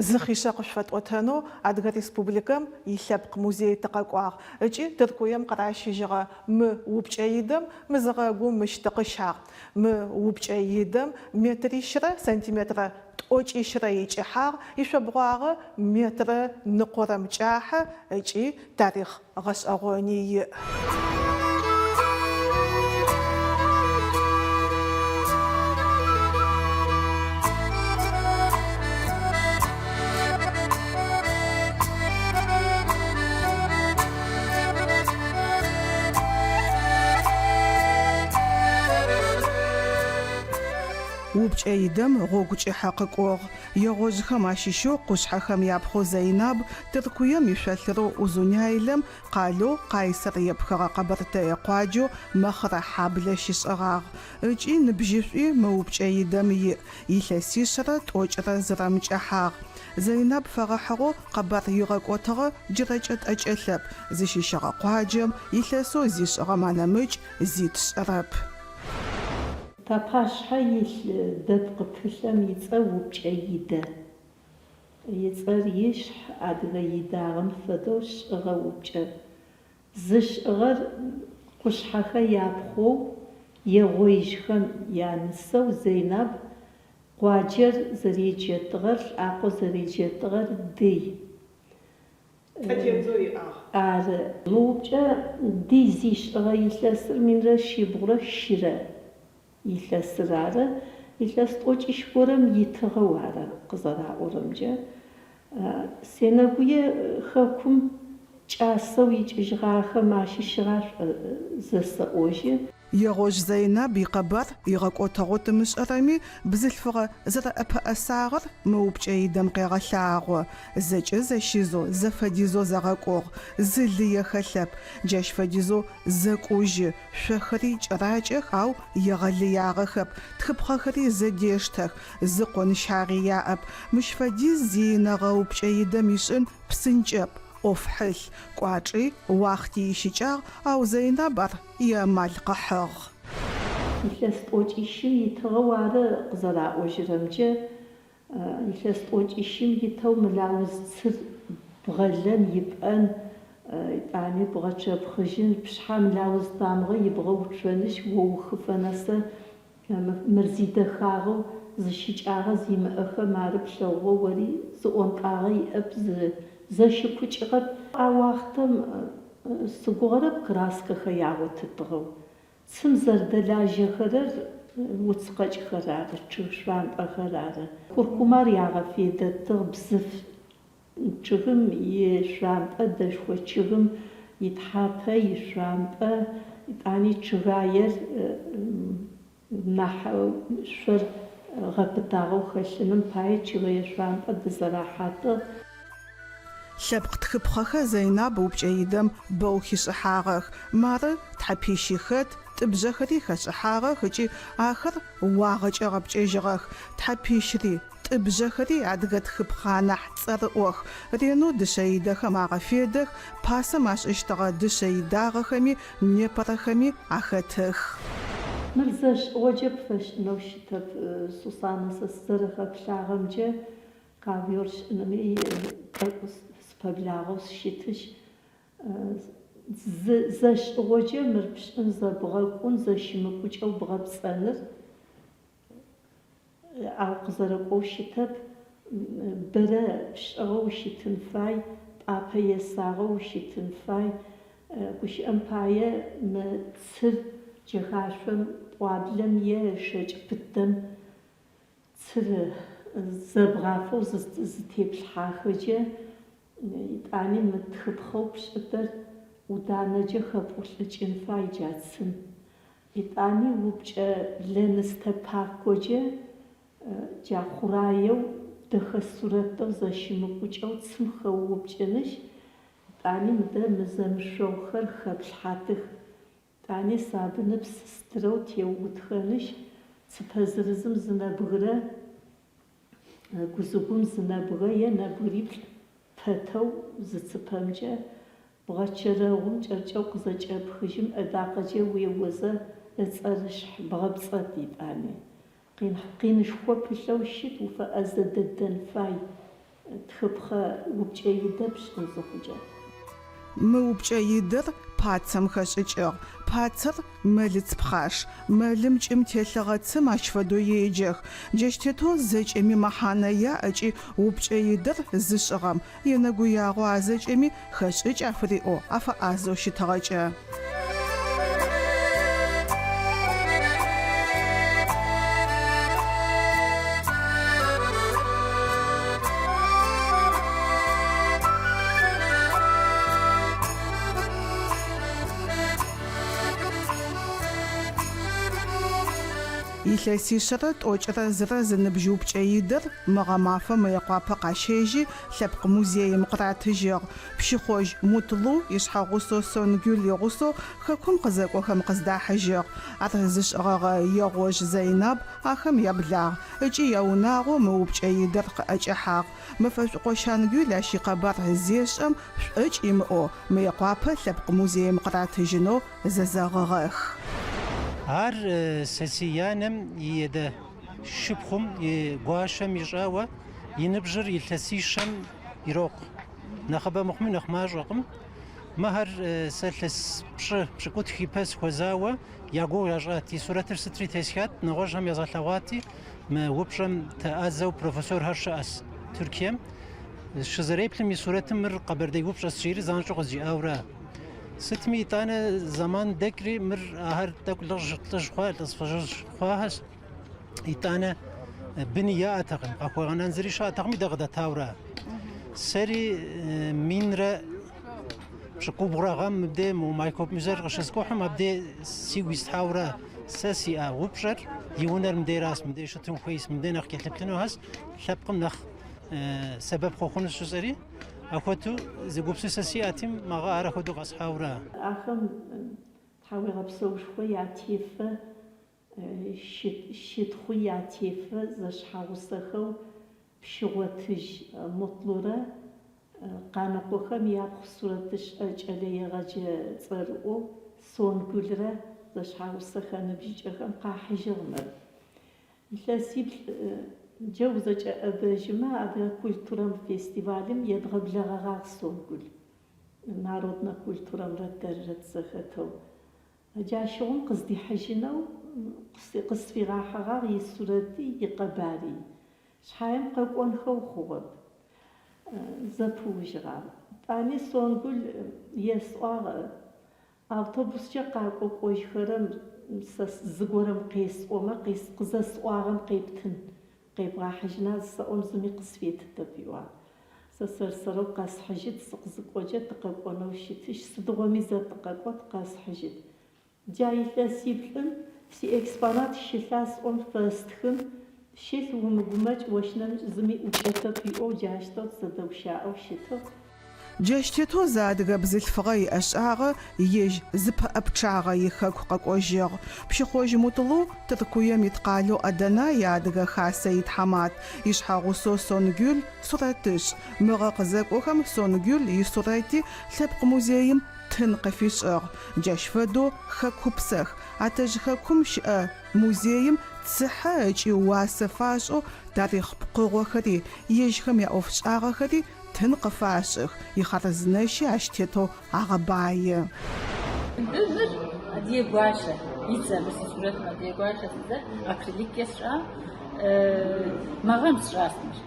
Зы хъишъэ къышъуфэтӏотэнэу Адыгэ Республикэм и Лъэпкъ музей тыкъэкӏуагъ ыкӏи Тыркуем къыращыжьыгъэ мы упкӏэ идэм мызыгъэгум мыщ тыкъыщагъ. Мы упкӏэ идэм метрищрэ сантиметрэ тӏокӏищрэ икӏыхьагъ, ишъобгъуагъэ метрэ ныкъорэм кӏахьэ ыкӏи тарихъ гъэшӏэгъони иӏ. Упкӏэ идэм гъогу кӏыхьэ къыкӏугъ. Егъожъхэм ащыщэу Къушъхьэхэм япхъу Зэйнаб Тыркуем ишъолъырэу Узуняйлэм къалэу Къайсэр епхыгъэ къэбэртэе къуаджэу Мэхъырэхьаблэ щишӏыгъагъ. Ыкӏи ныбжьышӏуи мы упкӏэ идэм иӏ, илъэсишъэрэ тӏокӏырэ зырэм кӏэхьагъ. Зэйнаб фэгъэхьыгъэу къэбар игъэкӏотыгъэ джырэкӏэ тӏэкӏэлъэп, зыщыщыгъэ къуаджэм, илъэсэу зишӏыгъэм анэмыкӏ зи тшӏэрэп. Тапашъхьэ илъ дэпкъпылъэм ицӏэ упкӏэ идэ. Ицӏэр ишъхь адыгэ идагъэм фэдэу шӏыгъэ упкӏэ. Зышӏыгъэр Къушъхьэхэ япхъоу, Егъоижъхэм янысэу Зэйнаб къуаджэр зэреджэтыгъэр, лӏакъо зэреджэтыгъэр Дый. Цӏэ тедзэу иӏагъ. Ары. Мы упкӏэ Дый зишӏыгъэ илъэсыр минрэ шъибгъурэ щырэ илъэсыр ары. Илъэс тӏокӏищ горэм итыгъэу ары къызэраӏорэмкӏэ. Сенэгуе хэкум кӏасэу икӏыжьыгъахэм ащыщыгъа зэсэӏожьы. Егъожь Зэйнаб икъэбар игъэкӏотыгъэу тымышӏэрэми, бзылъфыгъэ зэрэӏэпэӏэсагъэр мы упкӏэ идэм къегъэлъагъо. Зэкӏэ зэщизэу, зэфэдизэу зэгъэкӏугъ, зы лые хэлъэп, джащ фэдизэу зэкӏужьы, шъохэри кӏэракӏэх, ау егъэлыягъэхэп, тхыпхъэхэри зэдештэх, зы къонщагъи яӏэп. Мыщ фэдиз зиинэгъэ упкӏэ идэм ишӏын псынкӏэп, ӏоф хьылъ, кӏуачӏи, уахъти ищыкӏагъ, ау Зэйнаб ар иамал къыхьыгъ. Илъэс тӏокӏищым итыгъэу ары къызэраӏожьырэмкӏэ, Илъэс тӏокӏищым итэу мылауз цыр бгъэлэн, ипӏэн, етӏани бгъэчъэпхъыжьын, пшъхьэ мылауз тамыгъэ ибгъэуцонышъ, оухыфэ нэсэ мыр зидэхагъэу, зы щыкӏагъэ зимыӏэхэм ары плъэгъугъэ ори, зы ӏонтӏагъэ иӏэп, зы зэщыкукӏыгъэп. А уахътэм сыгугъэрэп краскэхэр ягъотытыгъэу. Цым зэрэдэлажьэхэрэр уц къэкӏхэр ары, чъыг шъуампӏэхэр ары. Куркумар ягъэфедэтыгъ бзыф чъыгым ишъуампӏэ, дэшхо чъыгым итхьапэ ишъуампӏэ, етӏани чъыгаер нахь шъор гъэпытагъэу хэлъыным пае чъыгэе шъуампӏэ дызэрахьатыгъ. Лъэпкъ тхыпхъэхэр Зэйнаб упкӏэидэм бэу хишӏыхьагъэх. Мары, тхьэпищи хэт, тӏыбжъэхэри хэшӏыхьагъэх ыкӏи ахэр уагъэкӏэ гъэпкӏэжьыгъэх. Тхьэпищри, тӏыбжъэхэри адыгэ тхыпхъэ анахь цӏэрыӏох. Ренэу дышъэидэхэм агъэфедэх, пасэм ашӏыщтыгъэ дышъэидагъэхэми непэрэхэми ахэтых. Мыр зэшӏыгъоджэ пфэшӏынэу щытэп, Сусанэ, сэ сызэрэхэплъагъэмкӏэ, Ковер шӏыными тӏэкӏу сыпэблагъэу сыщытышъ, зы зэшӏыгъоджэ мыр пшӏын зэбгъэкӏун, зэщымыкӏукӏэу бгъэпцӏэныр ау къызэрэкӏоу щытэп. Бэрэ пшӏыгъэу ущытын фай, пӏапэ есагъэу ущытын фай. Гущыӏэм пае, мы цыр джэхашъом, пӏуаблэм е шэкӏ пытэм Цыр зэбгъафэу зытеплъхьахэкӏэ, итӏани мы тхыпхъэу пшӏытэр ӏуданэкӏэ хэпӏулӏыкӏын фай джа цым. Итӏани упкӏэ лэныстэ пакоджэ джа хъураеу дэхэ сурэтэу зэщымыкӏукӏэу цым хэуупкӏынышъ, итӏани мыдэ мы зэмышъогъухэр хэплъхьатых. Тӏани сабыныпс стырэу теуутхэнышъ, цыпэ зырызым зы нэбгырэ, гузыгум зы нэбгырэ е нэбгыриплӏ пэтэу зы цыпэмкӏэ, бгъэчэрэгъум кӏэркӏэу къызэкӏэпхыжьым ӏэдакъэкӏэ уеозэ ыцӏэр ышъхь бгъэпцӏэт итӏани. Къин, къинышхо пылъэу щыт, уфэӏэзэ дэдэн фай. Тхыпхъэ упкӏэ идэ пшӏын зыхъукӏэ. Мы упкӏэ идэр пацэм хэшӏыкӏыгъ. Пацэр мэлыц пхъаш. Мэлым кӏым телъыгъэ цым ащ фэдэу еджэх. Джащ тетэу зэкӏэми мэхьанэ яӏ ыкӏи упкӏэ идэр зышӏыгъэм енэгуягъо а зэкӏэми хэшӏыкӏ афыриӏэу, афэӏазэу щытыгъэкӏэ. Илъэсишъэрэ тӏокӏырэ зырэ зыныбжь упкӏэ идэр мы гъэмафэм Мыекъуапэ къащэжьи, Лъэпкъ музеим къыратыжьыгъ. Пщыхъожь Мутлу ишъхьэгъусэу Сонгюл игъусэу хэкум къызэкӏохэм къыздахьыжьыгъ. Ар зышӏыгъэгъэ Егъожь Зайнаб ахэм яблагъ ыкӏи яунагъо мы упкӏэ идэр къыӏэкӏэхьагъ. Мэфэшӏукъо Щангюл ащ икъэбар зешӏэм шӏокӏ имыӏэу Мыекъуапэ Лъэпкъ музеим къыратыжьынэу зэзэгъыгъэх. Ар сэ си анэм и адэ шыпхъум и гуащэм ищӏауэ и ныбжьыр илъэсищэм ирокъу. Нэхъыбэ мыхъуми нэхъ мащӏэкъым. Мыхэр сэ илъэс пщӏы, пщӏыкӏутх ипэ сыхуэзауэ я гугъу ящӏат. И сурэтыр сытри тесхат, нэгъуэщӏхэм язгъэлъэгъуати, мы упщӏэм ӏэзэу профессорхэр щыӏэс Тыркуем. Щызэреплъым и сурэтым мыр къэбэрдей упщӏэс жиӏэри занщӏэу къызжиӏауэра. Сытми итӏанэ зэман дэкӏри мыр ахэр тӏэкӏу лӏыжь хъуа, лӏыжь-фызыжь хъуахэщ. Итӏанэ быни яӏэтэкъым, къахуэгъэнэн зыри щыӏэтэкъыми дэ къыдатауэра. Сэри минрэ пщӏыкӏубгъурэ гъэм мыбдей мо Майкоп музейр къыщыскӏухьым, абдей сигу ислъхьауэра сэ сиӏа упщӏэр и унэр мыбдейращ, мыбдей щытын хуейщ, мыбдей нэхъ кӏэлъыплъынухэщ, лъэпкъым нэхъ сэбэп хуэхъунущ жысӏэри, ахуэдэу зы гупсысэ сиӏэти, мэгъэ ар ахуэдэу къэсхьауэра. Ахэм тхьауегъэпсэушхо ятефэ Щытхъуи ятефэ зэшъхьэгъусэхэу Пщыгъотыжь Мутлурэ Къаныкъохэм япхъу сурэтышӏэ кӏэлэегъэджэ цӏэрыӏоу Сонгюлрэ зэшъхьэгъусэхэ ныбжьыкӏэхэм къахьыжьыгъ мыр. Илъэсиплӏ джэ узэкӏэӏэбэжьымэ адыгэ культурэм фестивалым едгъэблэгъэгъагъ Сонгюл народнэ культурэмрэ тэррэ тызэхэтэу. Джащыгъум къыздихьыжьынэу къысфигъахьыгъагъ исурэти икъэбари. Шъхьаем къэкӏонхэу хъугъэп. Зэпыужьыгъагъ. Тӏани Сонгул есӏуагъ, автобускӏэ къакӏо-кӏожьхэрэм сэ зыгорэм къесӏомэ, къызэсӏуагъэм къептын, къебгъахьыжьына зысэӏом зыми къысфетытэп, ыӏуагъ. Сэ сэр-сэрэу къэсхьыжьыт, сыкъызыкӏокӏэ тыкъэкӏонэу щытыщ, сыдигъоми зэ тыкъэкӏот, къэсхьыжьыт. Джа илъэсиплӏым сиэкспонат щылъа сӏом фэстхын, щылъ умыгумэкӏ, ощ нэмыкӏ зыми ӏукӏэтэп иӏоу джащтэу тызэдэгущаӏэу щытыгъ. Джащ тетэу зы адыгэ бзылъфыгъэ иӏэшӏагъэ ежь зыпэӏэпчъагъэ ихэку къэкӏожьыгъ. Пщыхъожь Мутлу Тыркуем ит къалэу Адана и Адыгэ Хасэ итхьамат, ишъхьэгъусэу Сонгюл сурэтышӏ. Мыгъэ къызэкӏохэм Сонгюл исурэти Лъэпкъ музеим тын къыфишӏыгъ. Джащ фэдэу хэкупсэх, атэжъ хэкум щыӏэ музеим цыхьэ ыкӏи уасэ фашӏэу тарихъ пкъыгъохэри, ежьхэм яӏофшӏагъэхэри Тын къыфашӏых, ихъарзынэщи ащ тетэу агъэбаи. Мыбы мыр Адыгэ гуащэ и цӏэ, мы си сурэтым Адыгэ гуащэ си цӏэр акриликкӏэ сщӏа, мэгъэм сщӏащ мыр.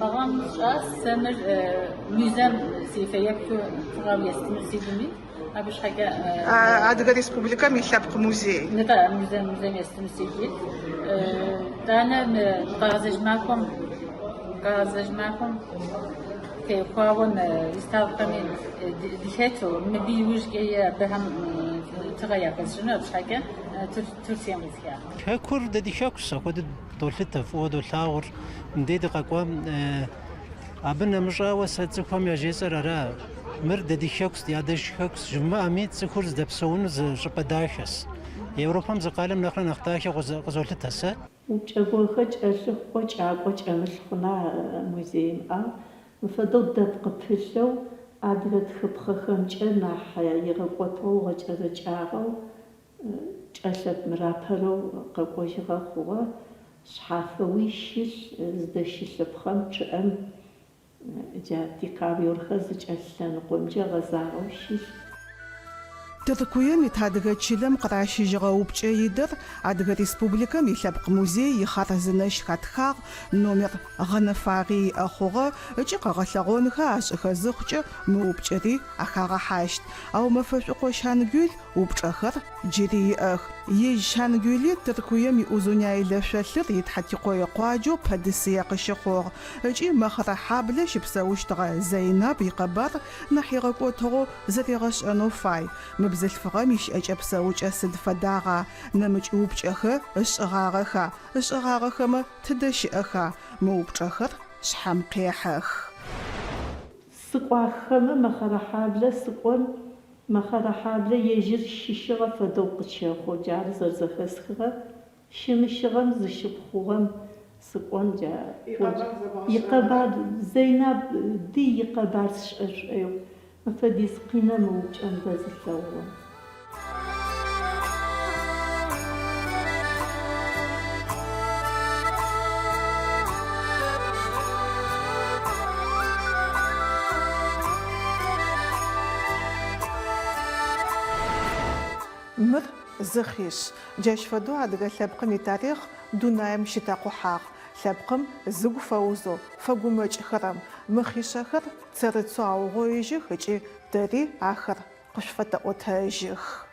Мэгъэм сщӏащ, сэ мыр музейм си фэеплъу тыгъэу естыну си гум ит. Абы щхьэкӏэ Адыгэ Республикэм и Лъэпкъ музей. Нтӏэ, музейм, музейм естыну сигу ит. Тӏанэ мы Къэгъэзэж махуэм, Къэгъэзэж махуэм теухуауэ мы выставкэми дыхэту, мыбы иужькӏэ е абыхэм тыгъэ яхуэсщӏыну, абы щхьэкӏэ Турцием къисха. Хэкур дэ ди хэкущ, апхуэдэу долъытэ, фӏыуэ долъагъур. Мыбдей дыкъэкӏуам Абы нэмыщӏауэ сэ цӏыхухэм яжесӏэр ара, мыр дэ ди хэкущ, ди адэжь хэкущ жывмыӏэми, цӏыхур здэпсэуну зы щӏыпӏэ дахэщ. Европэм зы къалэм нэхърэ нэхъ дахэ къызолъытэ сэ. Упкӏэ горэхэр кӏэлъых кӏо кӏакӏо кӏэмылъ хъуна музеим ау мы фэдэу дэпкъы пылъэу адыгэ тхыпхъэхэмкӏэ нахь игъэкӏотыгъэу гъэкӏэрэкӏагъэу Кӏэлъэп мыр апэрэу къэкӏожьыгъэ хъугъэ. Шъхьафэуи щылъ, зыдэщылъыпхъэм чъыӏэм джа тиковёрхэр зычӏэлъ лъэныкъомкӏэ гъэзагъэу щылъ. Тыркуем ит адыгэ чылэм къыращыжьыгъэ упкӏэ идэр Адыгэ Республикэм и Лъэпкъ музей ихъарзынэщ хатхагъ, номер гъэнэфагъи иӏэ хъугъэ ыкӏи къэгъэлъэгъонхэр ашӏыхэ зыхъукӏэ мы упкӏэри ахагъэхьащт. Ау Мэфэшӏукъо Щангюл упчӏэхэр джыри иӏэх. Ежь Щангюли Тыркуем и Узуняйлэ шъолъыр ит Хьатикъое къуаджэу Пэдысые къыщыхъугъ ыкӏи Мэхъэрэхьаблэ щыпсэущтыгъэ Зэйнаб икъэбар нахь игъэкӏотыгъэу зэригъэшӏэнэу фай. Мы бзылъфыгъэм ищыӏэкӏэ-псэукӏэ сыд фэдагъа, нэмыкӏ упчӏэхэ ышӏыгъагъэха, ышӏыгъагъэхэмэ тыдэ щыӏэха? Мы упчӏэхэр шъхьэм къехьэх. Сыкӏуахэмэ Мэхъэрэхьаблэ сыкӏон, Мэхъэрэхьаблэ ежьыр щыщыгъэ фэдэу къысщэхъу, джары зэрэзэхэсхыгъэр, щымыщыгъэм зыщыпхъугъэм сыкӏон джа икъэбар Зэйнаб ди икъэбар сшӏэ шӏоигъу, мы фэдиз къинэ мы упчӏэм дэзылъэгъугъэм. Мыр зы хъишъ. Джащ фэдэу адыгэ лъэпкъым итарихъ дунаим щитэкъухьагъ. Лъэпкъым зыгу фэузэу, фэгумэкӏыхэрэм мы хъишъэхэр цэрыцэу аугъоижьых ыкӏи тэри ахэр къышъуфэтэӏотэжьых.